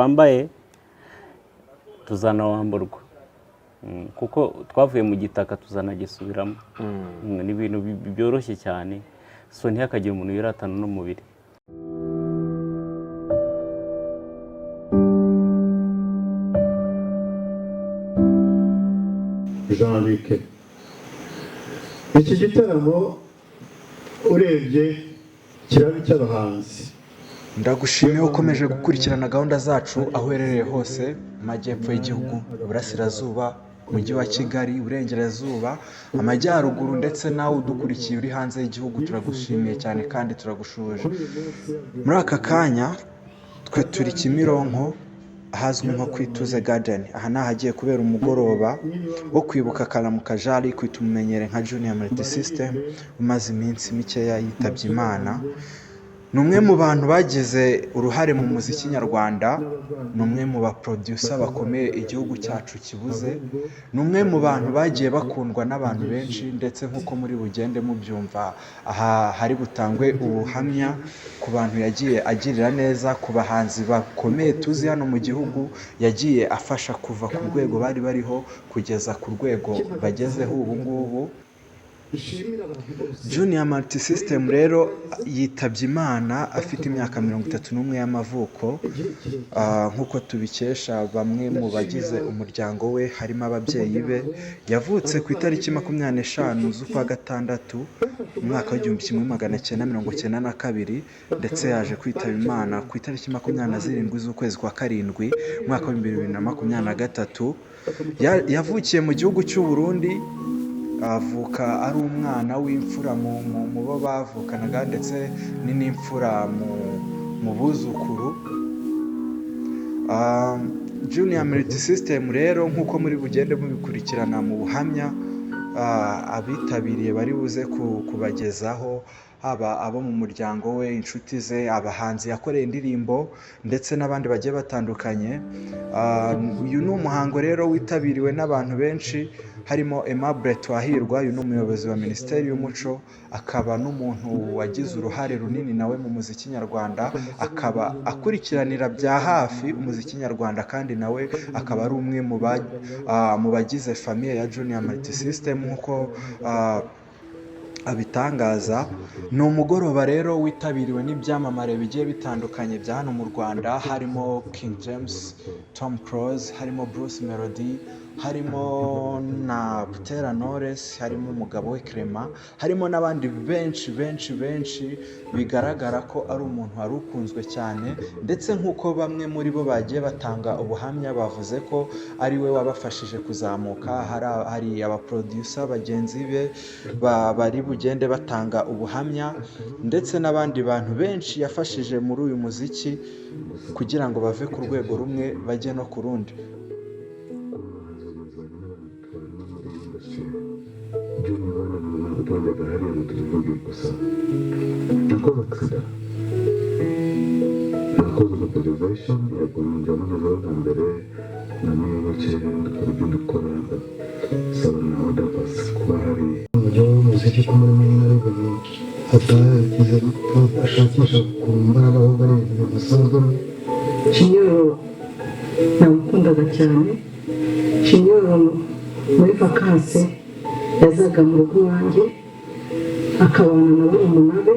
Twambaye tuzanawamburwa. Kuko twavuye mu gitaka, tuzanagisubiramo. Ni ibintu byoroshye cyane. So ntihakagire umuntu wiratana n'umubiri. Jean Luc, iki gitaramo urebye kiraba icy'abahanzi. Ndagushimiye ukomeje gukurikirana gahunda zacu aho uherereye hose: mu majyepfo y'igihugu, iburasirazuba, umujyi wa Kigali, iburengerazuba, amajyaruguru, ndetse nawe udukurikiye uri hanze y'igihugu, turagushimiye cyane kandi turagushuje. Muri aka kanya twe turi Kimironko, ahazwi nko ku Ituze Garden. Aha ni ahagiye kubera umugoroba wo kwibuka Karamuka Jean Luc, tumumenyere nka Junior Multisystem, umaze iminsi mikeya yitabye Imana. Ni umwe mu bantu bagize uruhare mu muziki nyarwanda, ni umwe mu ba producer bakomeye igihugu cyacu kibuze, ni umwe mu bantu bagiye bakundwa n'abantu benshi. Ndetse nk'uko muri bugende mubyumva, aha hari butangwe ubuhamya ku bantu yagiye agirira neza, ku bahanzi bakomeye tuzi hano mu gihugu yagiye afasha kuva ku rwego bari bariho kugeza ku rwego bagezeho ubu ngubu. Junior Multisystem rero yitabye Imana afite imyaka 31 y'amavuko, nk'uko tubikesha bamwe mu bagize umuryango we, harimo ababyeyi be. Yavutse ku itariki 25 z'ukwa gatandatu, umwaka wa 1992, ndetse yaje kwitaba Imana ku itariki 27 z'ukwezi kwa karindwi, umwaka wa 2023. Yavukiye mu gihugu cy'u Burundi, avuka ari umwana w'imfura mu bo bavukanaga, ndetse ni n'imfura mu buzukuru. Junior Multisystem rero, nk'uko muri bugende mubikurikirana mu buhamya abitabiriye bari buze kubagezaho, haba abo mu muryango we, inshuti ze, abahanzi yakoreye indirimbo, ndetse n'abandi bagiye batandukanye. Uyu ni umuhango rero witabiriwe n'abantu benshi, harimo Aimable Twahirwa. Uyu ni umuyobozi wa Minisiteri y'Umuco, akaba n'umuntu wagize uruhare runini nawe mu muziki nyarwanda, akaba akurikiranira bya hafi umuziki nyarwanda, kandi nawe akaba ari umwe mu bagize famille ya Junior Multisystem, nk'uko abitangaza. Ni umugoroba rero witabiriwe n'ibyamamare bigiye bitandukanye bya hano mu Rwanda, harimo King James, Tom Close, harimo Bruce Melody, harimo na Butera Knowless, harimo umugabo we Clement, harimo n'abandi benshi benshi benshi. Bigaragara ko ari umuntu wari ukunzwe cyane, ndetse nk'uko bamwe muri bo bagiye batanga ubuhamya, bavuze ko ari we wabafashije kuzamuka. Hari abaproducer bagenzi be bari bugende batanga ubuhamya, ndetse n'abandi bantu benshi yafashije muri uyu muziki kugira ngo bave ku rwego rumwe bajye no ku rundi. Abahanzi bagenzi banjye n'abantu tubana muri iyi industry, Junior wenda ni umuntu utondaga hariya ngo tubivuge gusa. Nakoze accident, nakoze mobilization, yego, njya mugezeho bwa mbere na Muyoboke, dukora ibyo dukora, ndasaba na Oda Paccy kuba hari. Umujyi w'umuziki ko muri rimwe na rimwe atagize ashakisha ku mbaraga, ahubwo ari ibintu bidasanzwemo. Junior namukundaga cyane. Junior muri vacances yazaga mu rugo iwanjye, akabana na barumuna be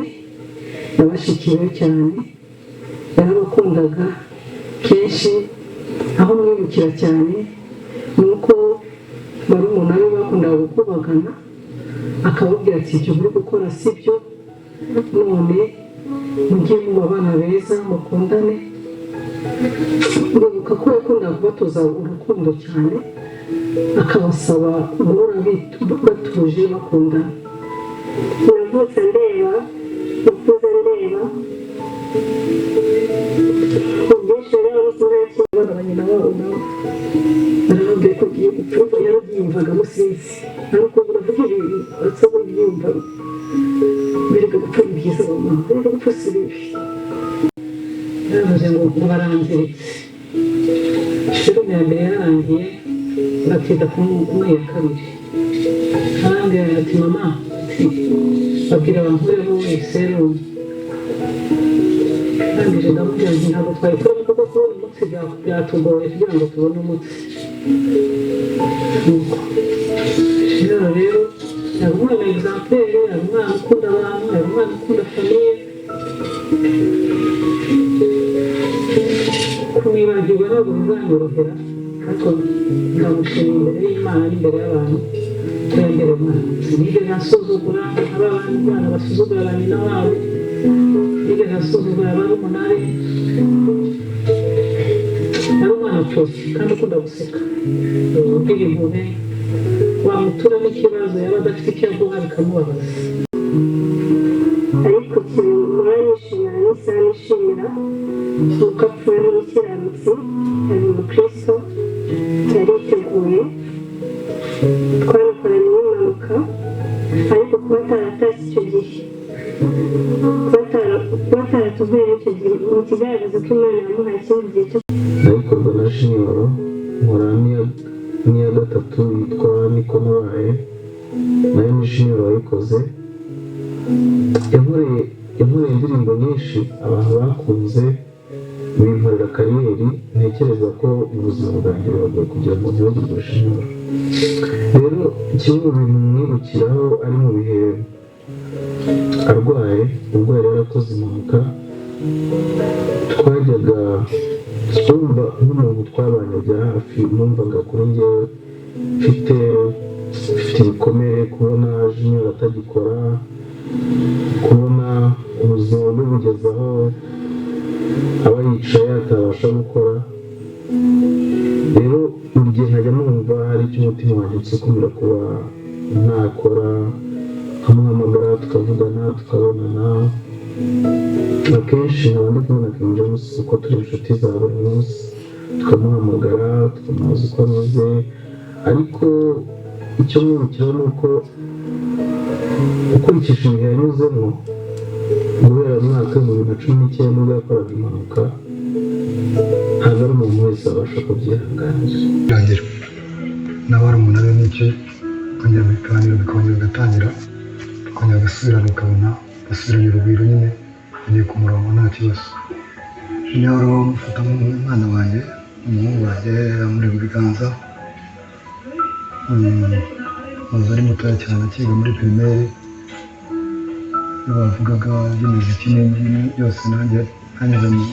na bashiki be cyane, yarabakundaga. Kenshi aho mwibukira cyane ni uko barumuna be bakundaga gukubagana, akababwira ati: "Ibyo muri gukora si byo, none mujye muba abana beza, mukundane." Ndibuka ko yakundaga kubatoza urukundo cyane, akabasaba guhora batuje, bakundana. Navutse ndeba, nakuze ndeba ubwinshi rero. Abana ba nyina wabo nabo barababwiye ko agiye gupfa, yarabyiyumvagamo. Sinzi ariko uravuga ibintu asa n'ubyiyumvamo. Mbere gupfa ni byiza mama, rero gupfa si bibi. Yaravuze ngo baranziritse, serumu ya mbere yararangiye, batinda kumuha iya kabiri. Arambwira ati: "Mama," ati, "babwira bankuremo serumu." Ndangije ndamubwira nti: "Ntabwo twayikuramo kuko Kubona umutsi byatugoye kugira ngo tubone umutsi. Nuko Junior rero yari umwana exemplaire, yari umwana ukunda abantu, yari umwana ukunda famille. Kumwibagirwa ntabwo bizanyorohera, ariko ndamushimira imbere y'Imana n'imbere y'abantu ko yambereye umwana mwiza. Ntiyigeze ansuzugura nk'aba bana basuzugura ba nyina wabo, ntiyigeze asuzugura barumuna be. Yari umwana pfuye kandi ukunda guseka, ugira impuhwe, wamutura n'ikibazo yaba adafite icyo aguha bikamubabaza. Ariko ikintu mpora nishimira n'isaha nishimira ni uko apfuye nk'umukiranutsi, yari umukristo, yariteguye. Twanakoranye n'impanuka, ariko kuba ataratashye icyo gihe, kuba ataratuvuyemo icyo gihe, ni ikigaragaza ko Imana yamuhaye ikindi gihe cyo Ndayikorwa na Junior, nkora n'iya gatatu yitwa Niko Nabaye, nayo ni Junior wayikoze. Yankoreye indirimbo nyinshi abantu bakunze, binkorera career. Ntekereza ko mu buzima bwanjye biragoye kugira ngo ntibagirwe Junior. Rero kimwe mu bintu mwibukiraho, ari mu bihe arwaye, ubwo yari yarakoze impanuka, twajyaga twumva nk'umuntu twabanye bya hafi. Numvaga kuri njyewe mfite ibikomere kubona Junior atagikora, kubona ubuzima bwe bugeze aho aba yicaye atabasha gukora. Rero buri gihe nkajya numva hari icyo umutima wanjye unsukumira kuba ntakora, nkamuhamagara, tukavugana, tukabonana. Akenshi nkaba ndi kumwe na King James kuko turi inshuti za buri munsi, tukamuhamagara, tukamubaza uko ameze. Ariko icyo mwibukiraho ni uko ukurikije ibihe yanyuzemo guhera mu mwaka wa 2019 ubwo yakoraga impanuka, ntabwo ari umuntu wese wabasha kubyihanganira. Birangira na barumuna be n'iki, kongera ibiganiro bikongera bigatangira, tukongera gasubirana, ukabona basubiranye urugwiro nyine, bagiye ku murongo nta kibazo. Junior mufata nk'umwana wanjye, umuhungu wanjye, amuri mu biganza. Muzi ari mutoya cyane akiga muri primaire, iyo bavugaga iby'imiziki n'ibindi byose nanjye nanyuze mu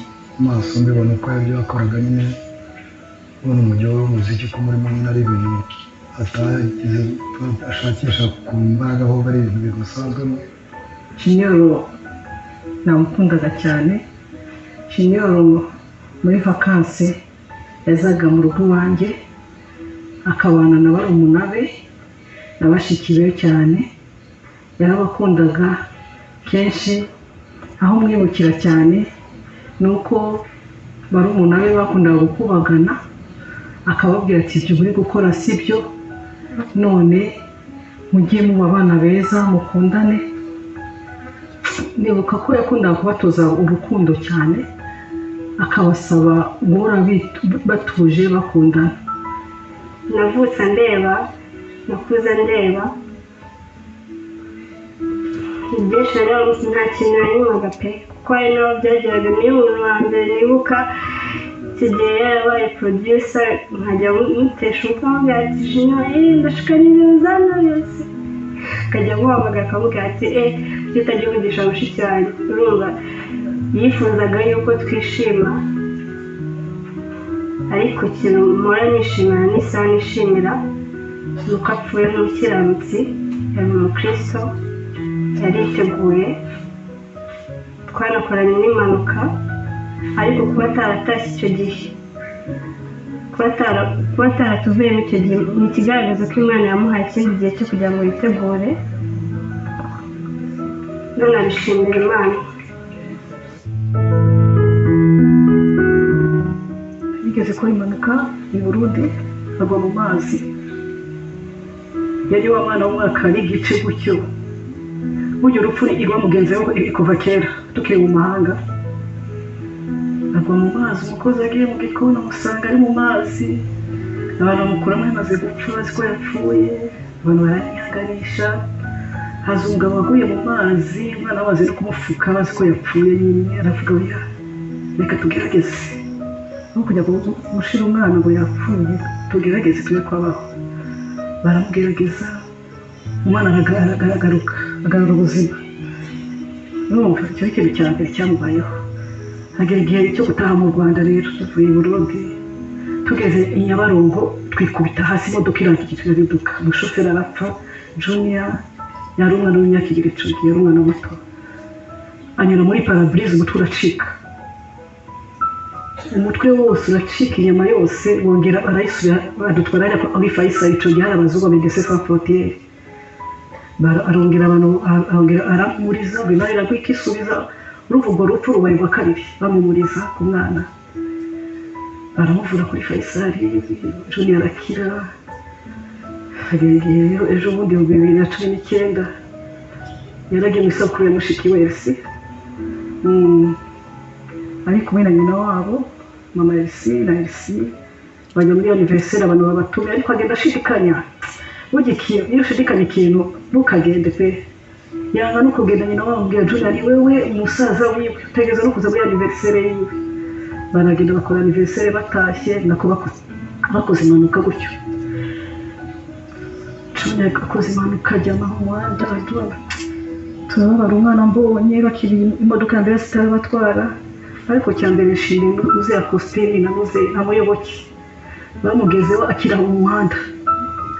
maso mbibona uko ibyo yakoraga nyine, ubona umujyo w'umuziki ko murimo nyine ari ibintu atagize ashakisha ku mbaraga, ahubwo ari ibintu bimusanzwemo. Junior namukundaga cyane. Junior muri vacances yazaga mu rugo iwanjye, akabana na barumuna be na bashiki be cyane, yarabakundaga. Kenshi aho mwibukira cyane ni uko barumuna be bakundaga gukubagana, akababwira ati: "Ibyo muri gukora si byo, none mujye muba abana beza, mukundane." Nibuka ko yakundaga kubatoza urukundo cyane, akabasaba guhora batuje, bakundana. Navutse ndeba, nakuze ndeba. Byinshi rero nta kintu nanywaga pe, kuko hari n'aho byageraga. Niyo umuntu wa mbere nibuka iki gihe yarabaye producer, nkajya mutesha umutwe, amubwira ati: "Junior, ndashaka nimero za Knowless." Akajya amuhamagara akamubwira ati: "Kuki utajya uvugisha mushiki wanjye?" Urumva yifuzaga yuko twishima. Ariko ikintu mpora nishimira n'isaha nishimira ni uko apfuye nk'umukiranutsi, yari umukristo, yariteguye. Twanakoranye n'impanuka, ariko kuba ataratashye icyo gihe, kuba ataratuvuyemo icyo gihe, ni ikigaragaza ko Imana yamuhaye ikindi gihe cyo kugira ngo yitegure. None abishimira Imana. Yigeze gukora impanuka i Burundi, agwa mu mazi. Yari wa mwana w'umwaka n'igice gutyo. Burya urupfu rwamugenzeho kuva kera tukiri mu mahanga. Agwa mu mazi, umukozi agiye mu gikoni amusanga ari mu mazi, abantu bamukuramo yamaze gupfa, bazi ko yapfuye, abantu baranyihanganisha. Haza umugabo waguye mu mazi, umwana bamaze no kumufuka, bazi ko yapfuye nyine, aravuga: "Oya, reka tugerageze." Aho kujya gushira umwana ngo yapfuye, tugerageze tube kwabaho. Baramugerageza, umwana aragaruka, agarura ubuzima. Urumva icyo kintu cya mbere cyamubayeho. Hagera igihe cyo gutaha mu Rwanda rero, tuvuye i Burundi tugeze i Nyabarongo twikubita hasi, imodoka irangira irabiduka, umushoferi arapfa. Junior yari umwana w'imyaka 2 icyo gihe, yari umwana muto, anyura muri pare-brise, umutwe uracika, umutwe wose uracika, inyama yose bongera barayisubira, badutwara hariya kuri Faisal. Icyo gihe hari abazungu ba Médecins Sans Frontières, arongera abantu arongera aramuriza, bimara iragwa ikisubiza. Urumva urwo rupfu rubaye urwa kabiri bamumuriza ku mwana. Baramuvura kuri Faisal, Junior arakira. Hagera igihe rero ejo bundi mu 2019 yaragiye mu isabukuru ya mushiki we Elsie, ari kumwe na nyina wabo, mama Elsie na Elsie, bajya muri anniversaire, abantu babatumiye, ariko agenda ashidikanya. Burya ikintu iyo ushidikanya ikintu ntukagende pe. Yanga no kugenda. Nyina wabo ambwira, "Junior ni wewe umusaza wiwe utegereza no kuza muri anniversaire yiwe." Baragenda bakora anniversaire, batashye nako bakoze impanuka gutyo. Junior akoze impanuka ajyama mu muhanda, turababara. Umwana mbonye bakiri imodoka ya mbere zitarabatwara. Ariko cya mbere nshimira muze ya Faustin na muze na Muyoboke, bamugezeho akira mu muhanda.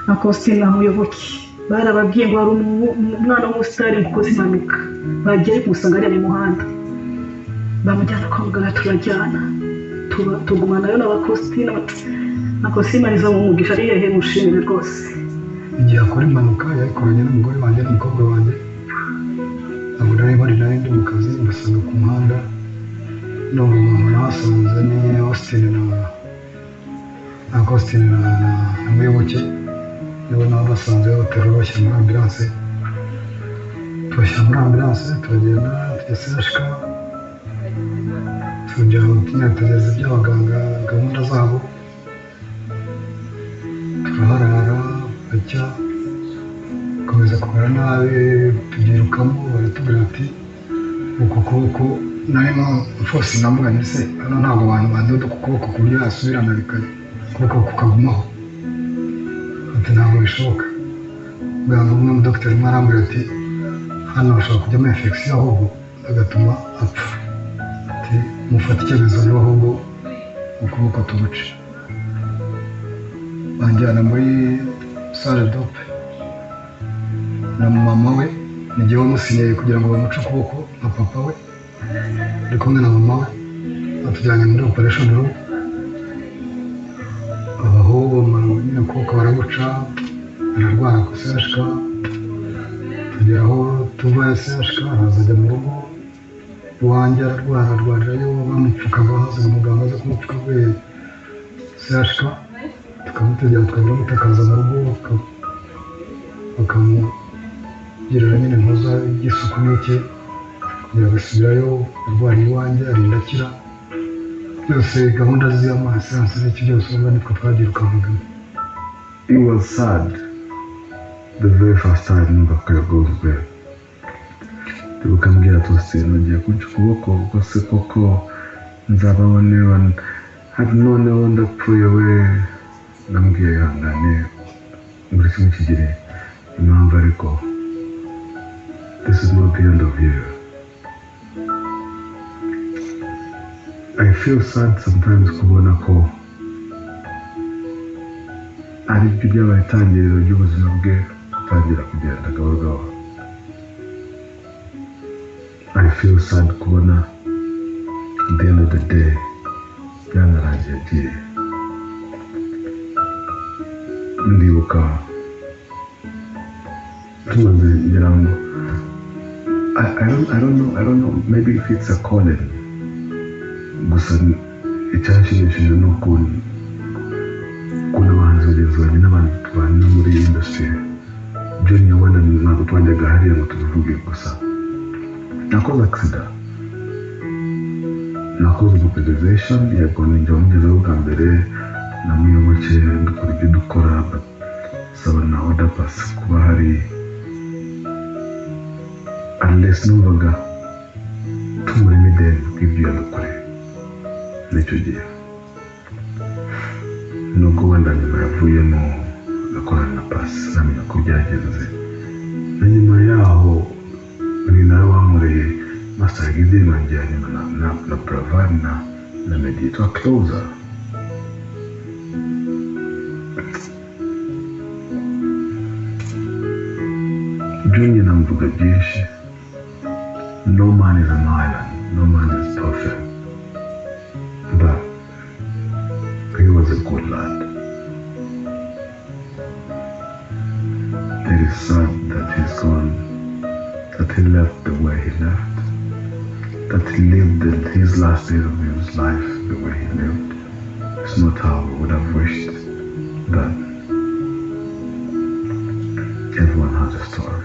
Na Faustin na Muyoboke barababwiye ngo hari umwana w'umusitari ukoze impanuka, bagiye kumusanga ariya mu muhanda, bamujyana kwa muganga, turajyana, tugumanayo n'abakositimu na kositimu arizo mu mugisha ari hehe, mushimire rwose. Igihe akora impanuka yayikoranye n'umugore wanjye n'umukobwa wanjye. Ntabwo nari mpari, nari ndi mu kazi, mbasanga ku muhanda. Ndumva umuntu nahasanze ni Austin na Austin na Muyoboke, nibo nabo basanze babaterura bashyira muri ambulance. Tubashyira muri ambulance, turagenda tujya CHK, tujya tugerageza iby'abaganga gahunda zabo, turaharara bajya komeza kumera nabi, tubyirukamo. Baratubwira ati uku kuboko narimo mfose namuganye se hano ntabwo abantu badoda ku kuboko ku buryo yasubirana ukuboko kukagumaho. Ati ntabwo bishoboka. Muganga umwe, umudogiteri umwe arambwira ati hano hashobora kujyamo infection ahubwo agatuma apfa. Ati mufate icyemezo niba ahubwo ukuboko tuguce. Banjyana muri salle d'op na mama we, ni jyewe wamusinyiye kugira ngo bamuce ukuboko na papa we, ndi kumwe na mama we, batujyanye muri operation room. Aho nyine ukuboko baraguca, ararwara ku CHK, tugera aho tuva CHK, araza ajya mu rugo iwanjye, ararwara, arwarirayo, bamupfukaga, hazaga umuganga aza kumupfuka avuye CHK, tukamutegera tukamutakaza mu rugo, bakamugirira nyine impuza y'isuku n'iki, kugira agasubirayo. Arwariye iwanjye arinda akira. Byose gahunda z'amaséances n'iki byose urumva nitwe twabyirukankagamo. It was sad the very first time numva ko yagonzwe. Ndibuka mbwira Tosin, ugiye kunca ukuboko, ubwo se koko nzabaho niba hari noneho ndapfuye we? Nambwiye ihangane, buri kimwe kigire impamvu, ariko this is not the end of you. I feel sad sometimes kubona ko ari byo byabaye itangiriro ry'ubuzima bwe gutangira kugenda gahoro gahoro. I feel sad kubona at the end of the day byanarangiye agiye. Ndibuka tumaze ngira ngo I don't know, maybe if it's a calling. Gusa icyanshimishije ni ukuntu abahanzi bagenzi banjye n'abantu tubana muri iyi industry, Junior wenda ntabwo twajyaga hariya ngo tubivuge, gusa nakoze accident, nakoze mobilization, yego ninjye wamugezeho bwa mbere na Muyoboke, dukora ibyo dukora, saba na oda pasi kuba hari at least numvaga tumurimo ideni bw'ibyo yadukoreye n'icyo gihe. Nubwo wenda nyuma yavuyemo agakorana na Pasi, sinamenya uko byagenze. Na nyuma yaho ni nawe wankoreye mastering indirimbo yanjye ya nyuma na Buravan na Meddy yitwa Closer. Junior namuvuga byinshi. No man is an island, no man is perfect, but he was a good lad. It is sad that he's gone, that he left the way he left, that he lived his last days of his life the way he lived. It's not how we would have wished, but everyone has a story.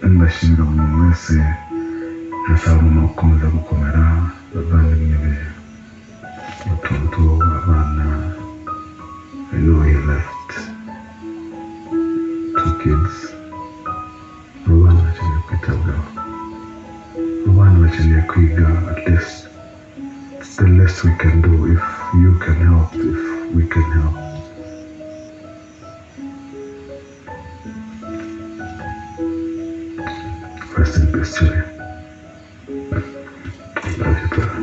Ndashimira buri muntu wese, ndasaba mama gukomeza gukomera, abavandimwe be, batonto, abana. I know he left two kids. Abo bana bakeneye kwitabwaho, abo bana bakeneye kwiga. At least it's the least we can do, if you can help, if we can help. Rest in peace, Junior. Love you, brother.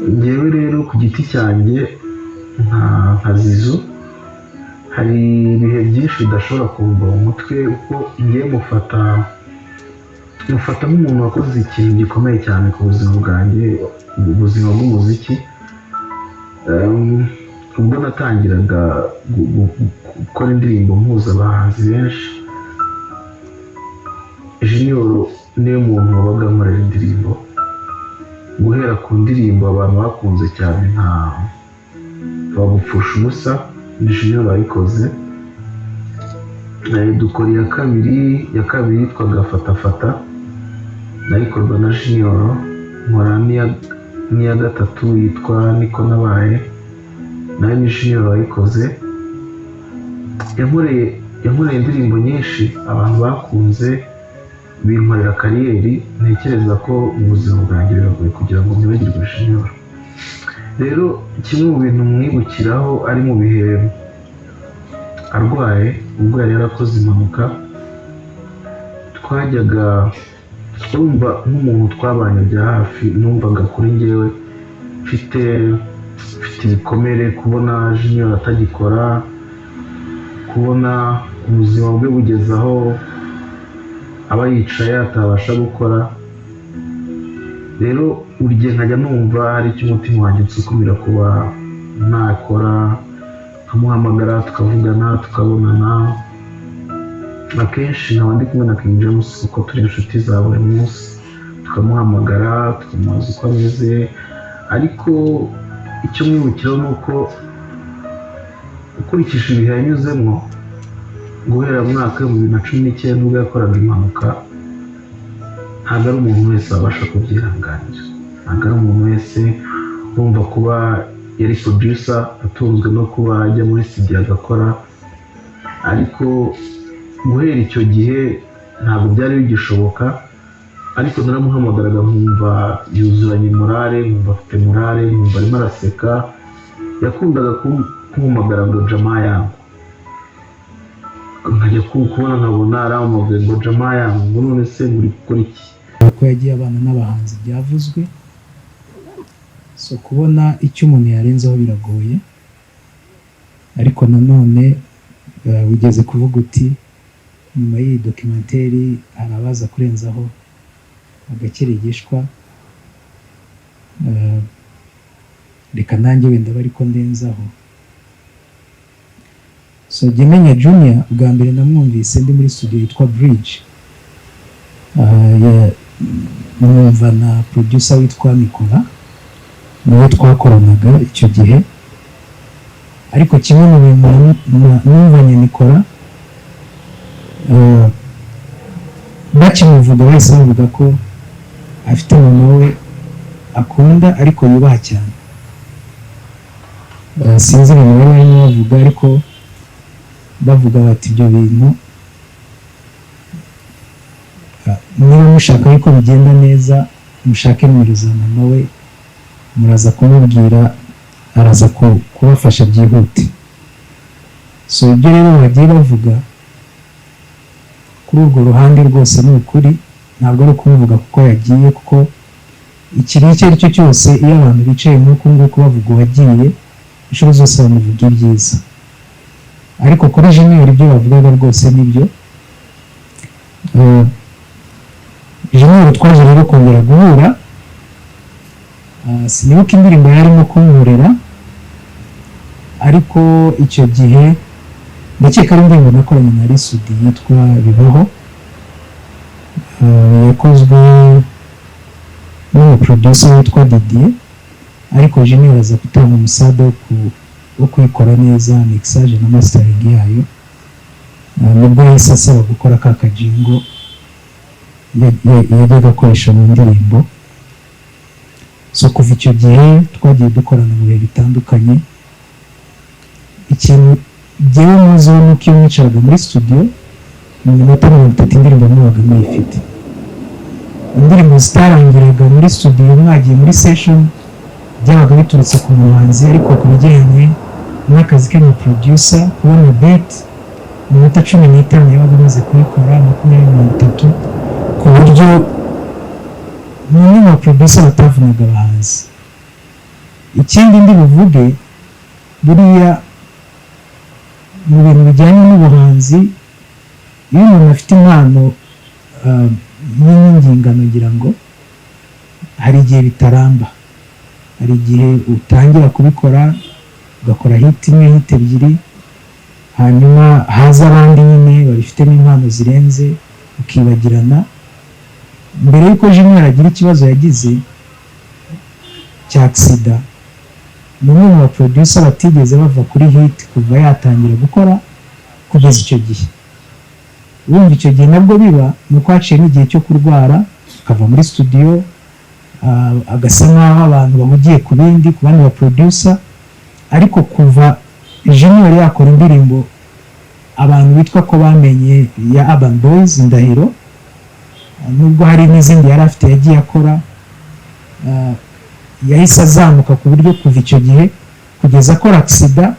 Njyewe rero ku giti cyanjye nka Zizu, hari ibihe byinshi bidashobora kumva mu mutwe, kuko ngiye mufata nk'umuntu wakoze ikintu gikomeye cyane ku buzima bwanjye, ubuzima bw'umuziki. Ubwo natangiraga gukora indirimbo mpuza abahanzi benshi, Junior niwe muntu wabaga ankorera indirimbo, guhera ku ndirimbo abantu bakunze cyane nka Bagupfusha Ubusa, ni Junior wayikoze. Dukora iya kabiri yitwaga Fata Fata, nayo ikorwa na Junior. Nkora n'iya gatatu yitwa Niko Nabaye, nayo ni Junior wayikoze. Yankoreye indirimbo nyinshi abantu bakunze, binkorera career. Ntekereza ko mu buzima bwanjye biragoye kugira ngo nibagirwe Junior. Rero kimwe mu bintu mwibukiraho, ari mu bihe arwaye, ubwo yari yarakoze impanuka, twajyaga urumva nk'umuntu twabanye bya hafi, numvaga kuri njyewe mfite ibikomere kubona Junior atagikora, kubona ubuzima bwe bugeze aho aba yicaye atabasha gukora. Rero buri gihe nkajya numva hari icyo umutima wanjye nsukumira kuba nakora, nkamuhamagara, tukavugana, tukabonana. Akenshi nkaba ndi kumwe na King James, kuko turi inshuti za buri munsi, tukamuhamagara, tukamubaza uko ameze. Ariko icyo mwibukiraho ni uko ukurikije ibihe yanyuzemo guhera mu mwaka w'2019 ubwo yakoraga impanuka, ntabwo ari umuntu wese wabasha kubyihanganira. Ntabwo ari umuntu wese wumva kuba yari producer, atunzwe no kuba ajya muri studio agakora, ariko guhera icyo gihe ntabwo byari bigishoboka. Ariko naramuhamagaraga nkumva yuzuranye morale, nkumva afite morale, nkumva arimo araseka. Yakundaga kumpamagara ngo "Jama yangu", nkajya kubona nkabona arampamagaye ngo "Jama yangu", ngo "None se muri gukora iki?" Uko yagiye abana n'abahanzi byavuzwe, so kubona icyo umuntu yarenzeho biragoye. Ariko nanone ugeze kuvuga uti nyuma y'iyi documentary hari abaza kurenzaho agakirigishwa. Reka nanjye wenda bari ko ndenzaho. So jya menya Junior, bwa mbere namwumvise ndi muri studio yitwa Bridge. Mwumva na producer witwa Nicolas, niwe twakoranaga icyo gihe. Ariko kimwe mu bintu numvanye Nicolas, bakimuvuga bahise bavuga ko afite mama we akunda ariko yubaha cyane. Sinzi ibintu bari barimo bavuga, ariko bavuga bati ibyo bintu Niba mushaka yuko bigenda neza, mushake nimero za mama we, muraza kumubwira, araza kubafasha byihute. So ibyo rero bagiye bavuga kuri urwo ruhande rwose ni ukuri, ntabwo ari ukumuvuga kuko yagiye, kuko ikintu icyo ari cyo cyose, iyo abantu bicaye nk'uku nguku bavuga uwagiye, inshuro zose bamuvuga ibyiza. Ariko kuri Junior ibyo bavugaga rwose nibyo. Junior twaje rero kongera guhura. Sinibuka indirimbo yarimo kunkorera, ariko icyo gihe ndakeka ari indirimbo nakoranye na Risudi yitwa Bibaho. Yakozwe n'umuproducer witwa Didier, ariko Junior aza gutanga umusada wo kuyikora neza, mixage na mastering yayo. Nibwo yahise asaba gukora ka kajingle yajyaga akoresha mu ndirimbo. So kuva icyo gihe twagiye dukorana mu bihe bitandukanye. Ikintu jyewe muziho ni uko iyo mwicaraga muri studio, mu minota 30 indirimbo mubaga muyifite. Indirimbo zitarangiraga muri studio mwagiye muri session byabaga biturutse ku muhanzi, ariko ku bijyanye n'akazi ke nka producer, kubona beat mu minota 15 yabaga amaze kuyikora, 20, 30, ku buryo ni umwe mu baproducer batavunaga abahanzi. Ikindi ndi buvuge, buriya mu bintu bijyanye n'ubuhanzi, iyo umuntu afite impano y'inyingingano, ngira ngo hari igihe bitaramba. Hari igihe utangira kubikora, ugakora hit imwe, hit ebyiri, hanyuma haza abandi nyine babifitemo impano zirenze, ukibagirana. Mbere y'uko Junior agira ikibazo yagize cya accident, ni umwe mu baproducer batigeze bava kuri hit kuva yatangira gukora kugeza icyo gihe. Wumva icyo gihe nabwo biba ni uko haciyemo igihe cyo kurwara, akava muri studio, agasa nk'aho abantu bahugiye ku bindi, ku bandi baproducer. Ariko kuva Junior yakora indirimbo abantu bitwa ko bamenye ya Urban Boys, Indahiro, nubwo hari n'izindi yari afite yagiye akora, yahise azamuka ku buryo kuva icyo gihe kugeza akora accident,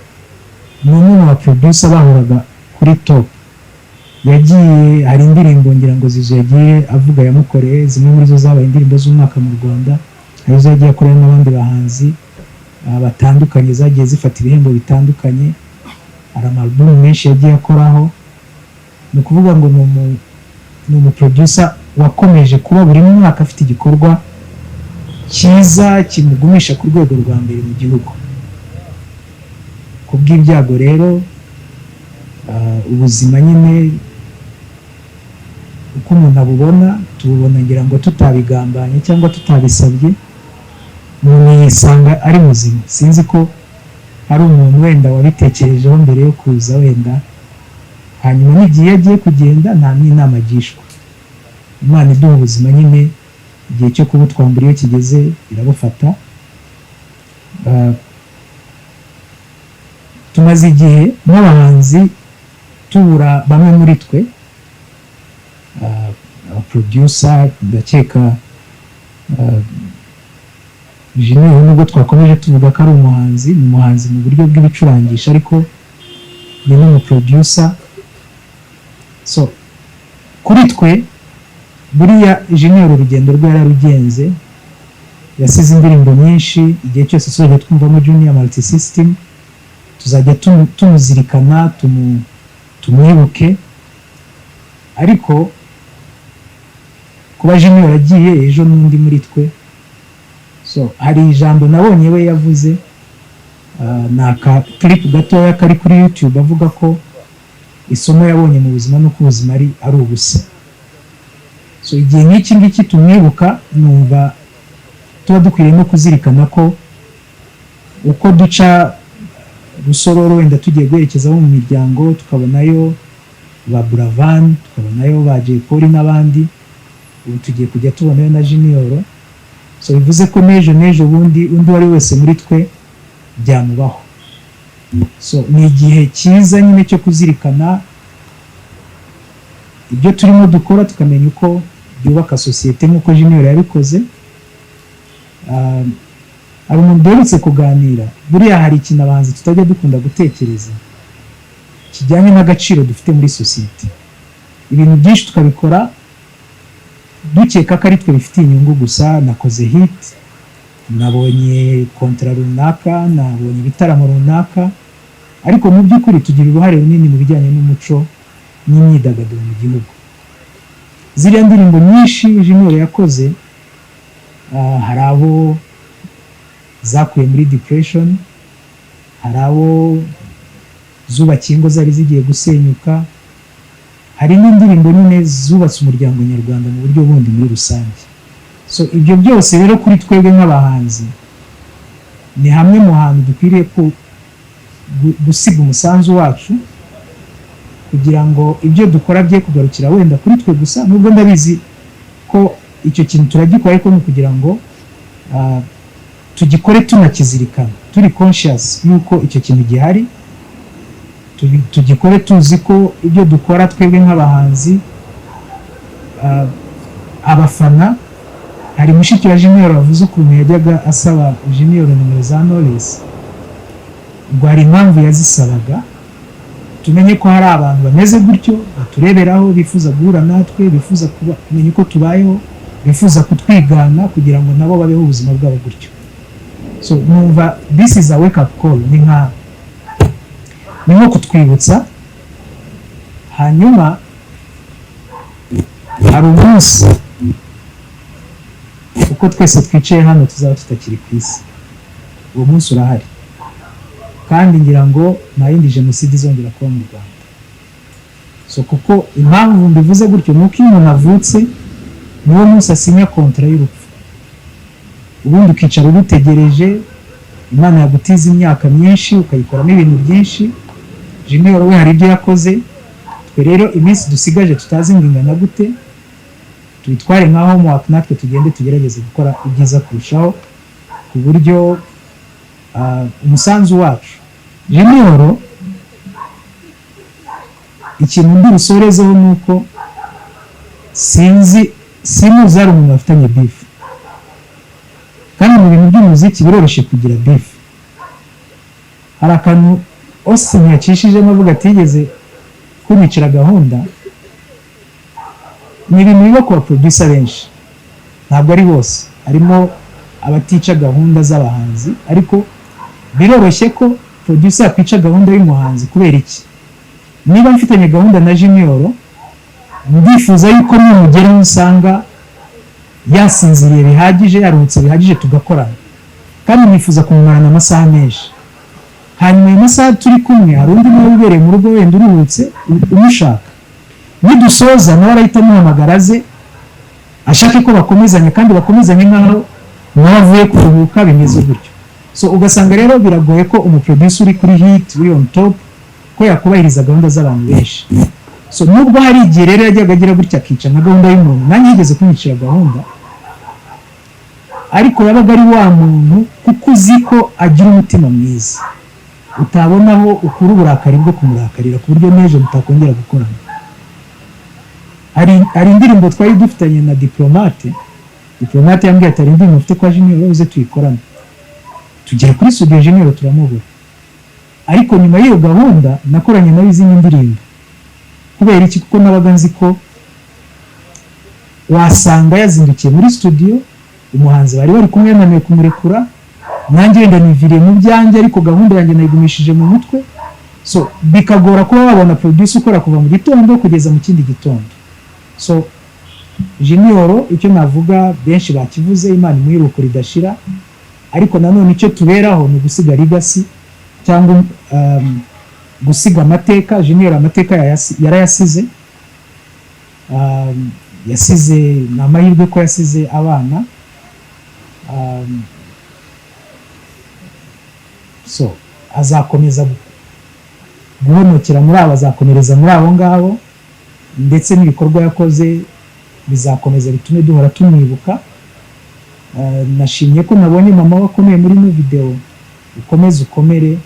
ni umwe mu baproducer bahoraga kuri top. Yagiye, hari indirimbo ngira ngo Zizo yagiye avuga yamukoreye, zimwe muri zo zabaye indirimbo z'umwaka mu Rwanda. Hari izo yagiye akorera n'abandi bahanzi batandukanye zagiye zifata ibihembo bitandukanye. Hari amalubumu menshi yagiye akoraho. Ni ukuvuga ngo ni umuproducer wakomeje kuba buri mwaka afite igikorwa cyiza kimugumisha ku rwego rwa mbere mu gihugu. Ku bw'ibyago rero, ubuzima nyine uko umuntu abubona, tububona ngira ngo tutabigambanye cyangwa tutabisabye, umuntu yisanga ari muzima. Sinzi ko hari umuntu wenda wabitekerejeho mbere yo kuza wenda, hanyuma n'igihe iyo agiye kugenda nta n'inama agishwa. Imana iduha ubuzima nyine, igihe cyo kubutwambura iyo kigeze irabufata. Tumaze igihe nk'abahanzi tubura bamwe muri twe, abaproducer. Ndakeka Junior, nubwo twakomeje tuvuga ko ari umuhanzi, ni umuhanzi mu buryo bw'ibicurangisho, ariko ni n'umuproducer. So kuri twe buriya Junior urugendo rwe yararugenze, yasize indirimbo nyinshi. Igihe cyose tuzajya twumvamo Junior Multisystem tuzajya tumuzirikana, tumwibuke. Ariko kuba Junior agiye, ejo n'undi muri twe. So hari ijambo nabonye we yavuze, ni aka clip gatoya kari kuri YouTube, avuga ko isomo yabonye mu buzima ni uko ubuzima ari ubusa. So igihe nk'iki ngiki tumwibuka, numva tuba dukwiriye no kuzirikana ko uko duca Rusororo wenda tugiye guherekeza abo mu miryango, tukabonayo ba Buravan, tukabonayo ba Jay Polly n'abandi, ubu tugiye kujya tubonayo na Junior. So bivuze ko n'ejo n'ejo bundi undi uwo ari wese muri twe byamubaho. So ni igihe cyiza nyine cyo kuzirikana ibyo turimo dukora, tukamenya uko byubaka sosiyete nk'uko Junior yabikoze. Hari umuntu duherutse kuganira, buriya hari ikintu abahanzi tutajya dukunda gutekereza kijyanye n'agaciro dufite muri sosiyete. Ibintu byinshi tukabikora dukeka ko ari twe bifitiye inyungu gusa. Nakoze hit, nabonye contrat runaka, nabonye ibitaramo runaka, ariko mu by'ukuri tugira uruhare runini mu bijyanye n'umuco n'imyidagaduro mu gihugu. Ziriya ndirimbo nyinshi Junior yakoze, hari abo zakuye muri depression, hari abo zubakiye ingo zari zigiye gusenyuka, hari n'indirimbo nyine zubatse umuryango nyarwanda mu buryo bundi muri rusange. So ibyo byose rero kuri twebwe nk'abahanzi ni hamwe mu hantu dukwiriye gusiga umusanzu wacu, kugira ngo ibyo dukora bye kugarukira wenda kuri twe gusa, nubwo ndabizi ko icyo kintu turagikora, ariko ni ukugira ngo tugikore tunakizirikana, turi conscious y'uko icyo kintu gihari. Tugikore tuzi ko ibyo dukora twebwe nk'abahanzi, abafana. Hari mushiki wa Junior wavuze ukuntu yajyaga asaba Junior nimero za Knowless, ubwo hari impamvu yazisabaga. Tumenye ko hari abantu bameze gutyo batureberaho, bifuza guhura natwe, bifuza kumenya uko tubayeho, bifuza kutwigana kugira ngo nabo babeho ubuzima bwabo gutyo. So numva this is a wake up call, ni nko kutwibutsa. Hanyuma hari umunsi uko twese twicaye hano tuzaba tutakiri ku isi. Uwo munsi urahari, kandi ngira ngo nta yindi jenoside izongera kuba mu Rwanda. So kuko impamvu mbivuze gutyo ni uko iyo umuntu avutse, niwo munsi asinya contrat y'urupfu. Ubundi ukicara urutegereje, Imana yagutiza imyaka myinshi ukayikoramo ibintu byinshi. Junior we hari ibyo yakoze. Twe rero iminsi dusigaje tutazi ngo ingana gute, tubitware nka homework, natwe tugende tugerageze gukora ibyiza kurushaho, ku buryo umusanzu wacu. Junior, ikintu ndi busorezeho ni uko sinzi, simuzi hari umuntu bafitanye beef, kandi mu bintu by'umuziki biroroshye kugira beef. Hari akantu Austin yacishijemo avuga atigeze kunyicira gahunda. Ni ibintu biba ku baproducer benshi, ntabwo ari bose, harimo abatica gahunda z'abahanzi, ariko biroroshye ko producer yakwica gahunda y'umuhanzi. Kubera iki? Niba mfitanye gahunda na Junior, ndifuza yuko nimugeraho usanga yasinziriye bihagije, yaruhutse bihagije, tugakorana, kandi nifuza kumumarana amasaha menshi. Hanyuma ayo masaha turi kumwe, hari undi nawe ubereye mu rugo wenda uruhutse umushaka. Nidusoza nawe arahita amuhamagara aze ashake ko bakomezanya, kandi bakomezanye nk'aho nawe avuye kuruhuka, bimeze gutyo. So ugasanga rero biragoye ko umuproducer uri kuri hit, uri on top, ko yakubahiriza gahunda z'abantu benshi. So nubwo hari igihe rero yajyaga agira gutya akica nka gahunda y'umuntu, nanjye yigeze kunyicira gahunda, ariko yabaga ari wa muntu kuko uzi ko agira umutima mwiza, utabona aho ukura uburakari bwo kumurakarira, ku buryo n'ejo mutakongera gukorana. Hari indirimbo twari dufitanye na Diplomate. Diplomate yambwiye ati: "Hari indirimbo mfite kwa Junior, uze tuyikorane." Tugera kuri studio, Junior turamubura, ariko nyuma y'iyo gahunda nakoranye nawe izindi ndirimbo. Kubera iki? Kuko nabaga nzi ko wasanga yazindukiye muri studio, umuhanzi bari bari kumwe yananiwe kumurekura, nanjye wenda niviriye mu byanjye, ariko gahunda yanjye nayigumishije mu mutwe. So bikagora kuba wabona producer ukora kuva mu gitondo kugeza mu kindi gitondo. So Junior, icyo navuga, benshi bakivuze, Imana imuhe iruhuko ridashira, ariko nanone icyo tuberaho ni ugusiga legacy cyangwa gusiga amateka. Junior amateka yarayasize. Yasize, ni amahirwe ko yasize abana. So azakomeza guhonokera muri abo, azakomereza muri abo ngabo, ndetse n'ibikorwa yakoze bizakomeza bitume duhora tumwibuka. Nashimye ko nabonye mama we akomeye muri ino video. Ukomeze ukomere.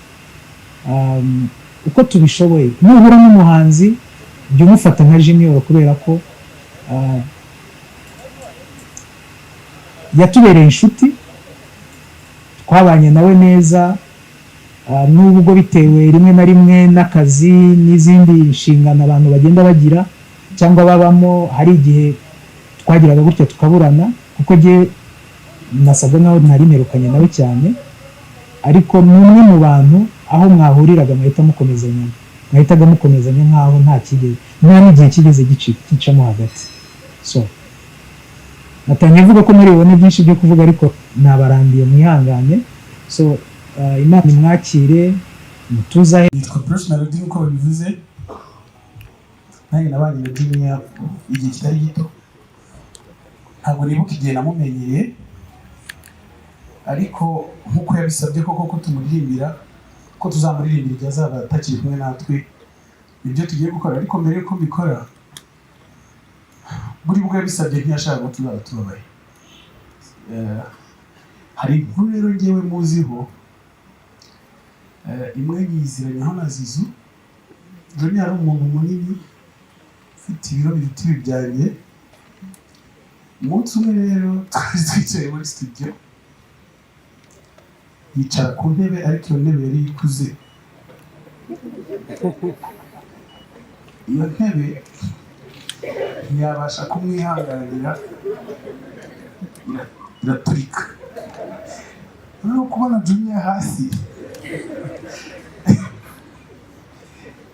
Uko tubishoboye, nuhura n'umuhanzi jya umufata nka Junior, kubera ko Yatubereye inshuti, twabanye nawe neza, nubwo bitewe rimwe na rimwe n'akazi n'izindi nshingano abantu bagenda bagira cyangwa babamo, hari igihe twagiraga gutya tukaburana, kuko jye nasaga nkaho ntari mperukanye nawe cyane. Ariko ni umwe mu bantu aho mwahuriraga muhita mukomezanya, mwahitaga mukomezanya nkaho nta kigeze, nta n'igihe kigeze gicamo hagati. So natangiye mvuga ko muri bubone byinshi byo kuvuga, ariko nabarambiye, mwihangane. So Imana imwakire mutuzahe. Nitwa Bruce Melody nk'uko babivuze. Nanjye nabanye na Junior igihe kitari gito. Ntabwo nibuka igihe namumenyeye, ariko nk'uko yabisabye koko ko tumuririmbira, ko tuzamuririmbira igihe azaba atakiri kumwe natwe, nibyo tugiye gukora. Ariko mbere y'uko mbikora, buri bwo yabisabye ntiyashakaga ko tuzaba tubabaye. Hari inkuru rero ngewe muziho, imwe nyiziranyeho na Zizu. Junior ari umuntu munini ufite ibiro biruta ibi byanjye. Umunsi umwe rero twari twicaye muri studio, yicara ku ntebe, ariko iyo ntebe yari ikuze. Iyo ntebe ntiyabasha kumwihanganira, iraturika. Noneho kubona Junior hasi.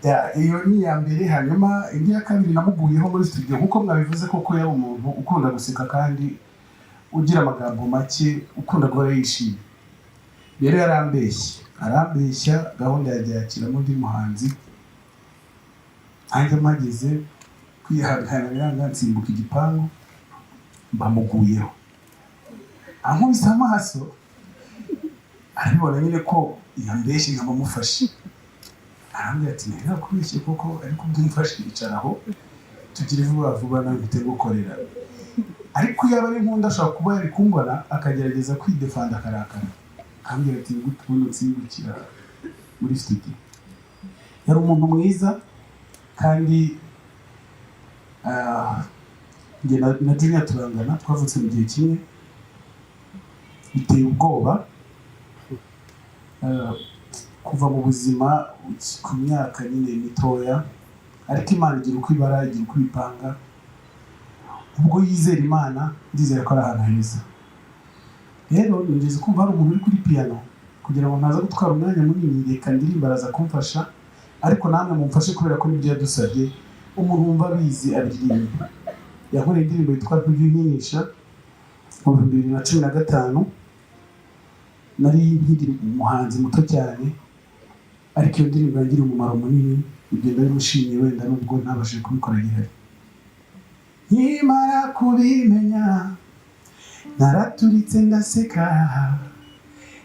Ya, iyo ni iya mbere. Hanyuma indi ya kabiri, namuguyeho muri studio. Nk'uko mwabivuze koko, yari umuntu ukunda guseka kandi ugira amagambo make, ukunda guhora yishimye. Rero yarambeshye, arambeshya, gahunda yagiye yakiramo undi muhanzi. Nanjye mpageze kwihangana biranga, nsimbuka igipangu, mbamuguyeho, ankubise amaso, arabibona nyine ko yambeshye nkaba mufashe. Arambwira ati: "Nari nakubeshye koko, ariko ubwo umfashe yicara aho, tugire vuba vuba nawe mpite ngukorera." Ariko iyo aba ari nkunda, ashobora kuba yari kumbona akagerageza kwidefanda, akarakara, akambwira ati: "Gute ubundi nsimbukira muri studio?" Yari umuntu mwiza kandi njye na Junior turangana, twavutse mu gihe kimwe. Biteye ubwoba kuva mu buzima ku myaka nyine mitoya, ariko Imana igira uko ibara, igira uko ibipanga. Ubwo yizera Imana, ndizera ko ari ahantu heza. Rero nigeze kumva hari umuntu uri kuri piyano. Kugira ngo ntaza gutwara umwanya munini, reka ndirimba, araza kumfasha, ariko namwe mumfashe kubera ko nibyo yadusabye. Umuntu wumva abizi abiririmba. Yankoreye indirimbo yitwa "Ntujya Unkinisha" mu 2015. Nari nkiri umuhanzi muto cyane, ariko iyo ndirimbo yangiriye umumaro munini. Ibyo ndabimushimiye, wenda nubwo ntabashije kubikora gihari. Nkimara kubimenya naraturitse ndaseka,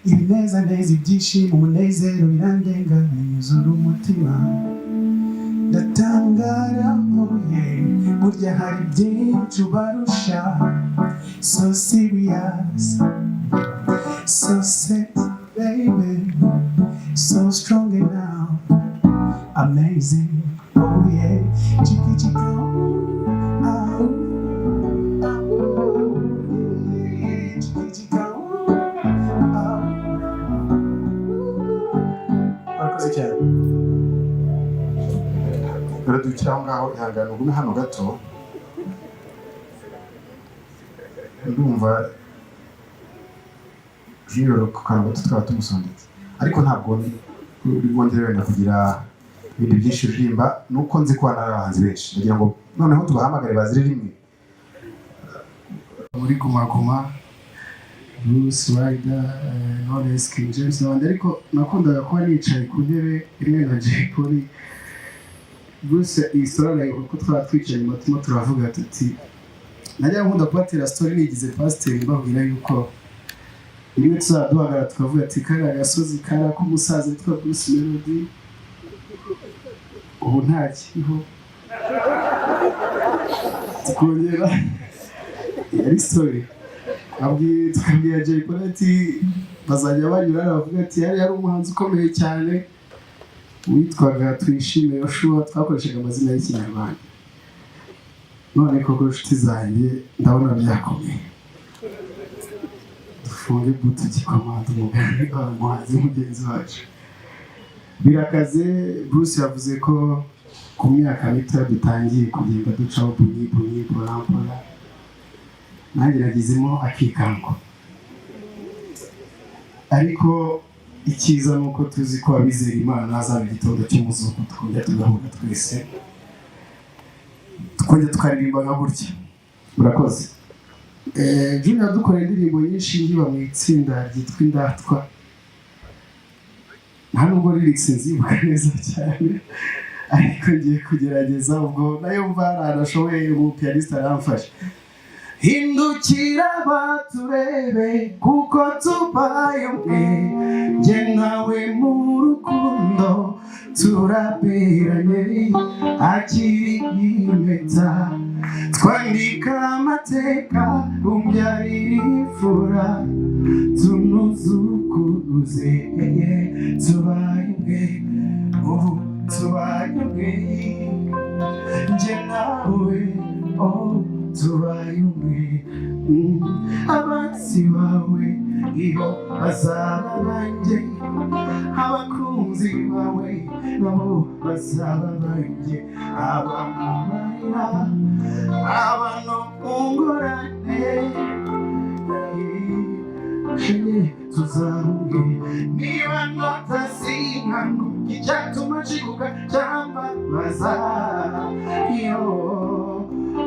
ibinezaneza, ibyishimo, umunezero birandenga, binyuzura umutima, ndatangara. Oye, burya hari byinshi ubarusha. So serious, so sexy baby, so strong and amazing, oh yeah. Chiki chika, ah, ah, yeah. Chiki chika, ah. Murakoze cyane. Uradukira aho ngaho, ihangane ugume hano gato. Ndumva Junior ku kantu gato twaba tumusondetse, ariko ntabwo uri bwongere wenda kugira ibindi byinshi uririmba. Nuko nzi ko hano hari abahanzi benshi, ndagira ngo noneho tubahamagare bazire rimwe. Muri Guma Guma, Bruce Rider, Knowless, King James n'abandi, ariko nakundaga kuba nicaye ku ntebe imwe na Jay Polly. Bruce, iyi story arayibuka kuko twaba twicaye inyuma turimo turavuga tuti, najya nkunda kubatera story nigize pasiteri, mbabwira yuko rimwe tuzaba duhagarara tukavuga ati: "Kariya gasozi kari ak'umusaza witwa Bruce Melody, ubu ntakiriho." Tukongera, yari story abwiye, tukabwira Jay Polly ati bazajya banyura bavuga ati yari umuhanzi ukomeye cyane witwaga Tuyishime Yoshua. Twakoreshaga amazina y'Ikinyarwanda. None koko inshuti zanjye, ndabona byakomeye. Dufunge butu gikomanda umugani umuhanzi mugenzi wacu. Birakaze. Bruce yavuze ko ku myaka mito dutangiye kugenda ducaho bunyi bunyi, mpora mpora. Nanjye nagizemo akikango, ariko icyiza ni uko tuzi ko abizera Imana hazaba igitondo cy'umuzuko, tukongera tugahura twese, tukongera tukaririmba nka gutya. Murakoze. Junior dukoreye indirimbo nyinshi nkiba mu itsinda ryitwa Indatwa. Nta nubwo lyrics nzibuka neza cyane, ariko ngiye kugerageza. Ubwo nayo mva hari ahantu ashoboye, umupianiste aramfasha. Hindukira baturebe, kuko tubaye umwe, njye nawe mu rukundo turaberanye. Akiri impeta, twandika amateka, umbyarira imfura, tunuzukuruze. Tubaye umwe, ubu tubaye umwe, njye nawe, oh, tubaye umwe. Abanzi bawe iyo bazaba banjye, abakunzi bawe nabo bazaba banjye, abamumarira aba no mu ngorane shenge tuzaba umwe. Niba notasinkangu icyatuma nshiguka cyangwa baza iyo,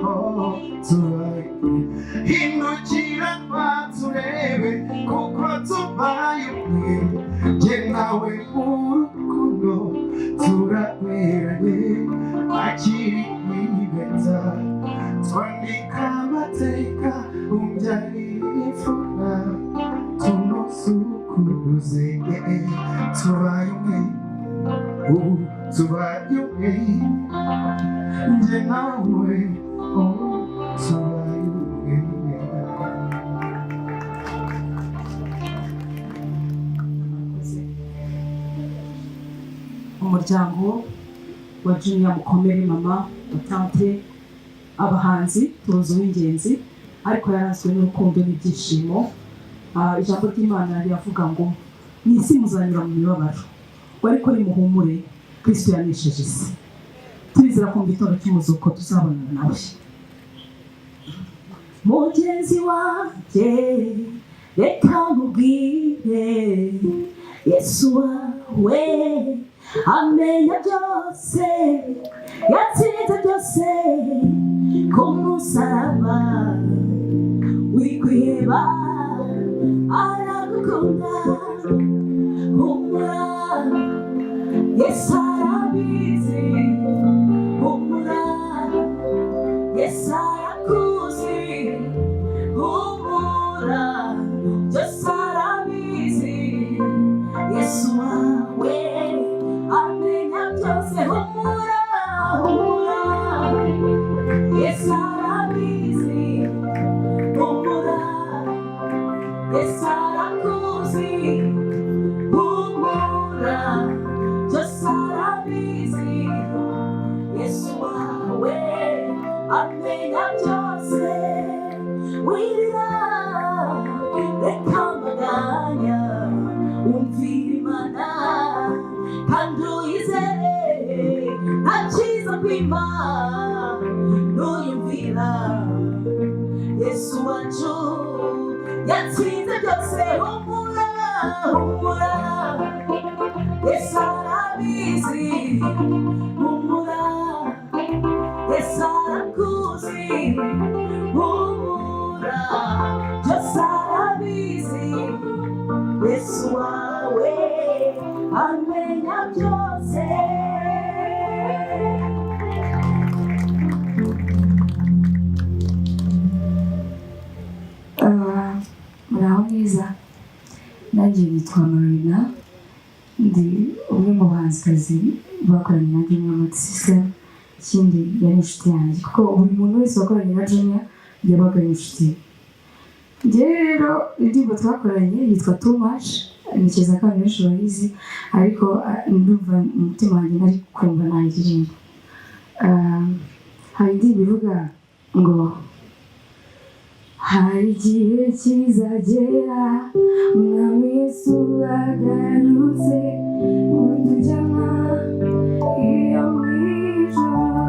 oh, tubaye. Hindukira turebe, kuko tubaye umwe, jye nawe mu rukundo turaberanye. Akiri impeta, twandika amateka, umbyarira imfura, tunuzukuruze. Tubaye umwe, ubu tubaye umwe, njye nawe, oh, tubaye umwe. Umuryango wa Junior mukomere, mama wa tante, abahanzi tuzi uw'ingenzi, ariko yaranzwe n'urukundo n'ibyishimo. Ijambo ry'Imana riravuga ngo mu isi muzanyura mu mibabaro, ngo ariko nimuhumure, Kristo yanesheje isi. Turizera ko mu gitondo cy'umuzuko tuzabonana nawe. Mugenzi wanjye, reka nkubwire, Yesu wawe amenya byose, yatsinze byose ku musaraba. Wikwiheba, aragukunda. Humura, Yesu arabizi. Humura, Yesu arakuzi. Humura, byose arabizi. Yesu wawe amenya byose. Humura, humura, Yesu arabizi. Humura, Yesu arakuzi. Humura, byose arabizi. Yesu wawe amenya byose. Wirira, reka amaganya, umvira Imana kandi uyizere. Nta cyiza kwima nuyumvira. Yesu wacu yatsinze byose. Humura, humura, Yesu arabizi. Humura, Yesu arakuzi. Humura, byose arabizi. Yesu wawe amenya byose. Muraho neza. Nanjye nitwa Marina, ndi umwe mu bahanzikazi bakoranye na Junior Multisystem. Ikindi, yari inshuti yanjye, kuko buri muntu wese wakoranye na Junior yabaga ari inshuti ye. Njyewe rero indirimbo twakoranye yitwa Too Much. Ntekereza ko abantu benshi bayizi, ariko ndumva mu mutima wanjye nari kumva nayiririmba. Hari indirimbo ivuga ngo Hari igihe kizagera Umwami Yesu agarutse kutujyana iyo mu ijuru.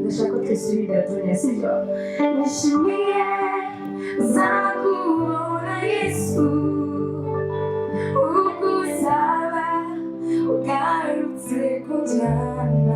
Ndashaka ko twese dunya, sibyo? Nishimiye zakubona Yesu, ubwo uzaba ugarutse kunjyana.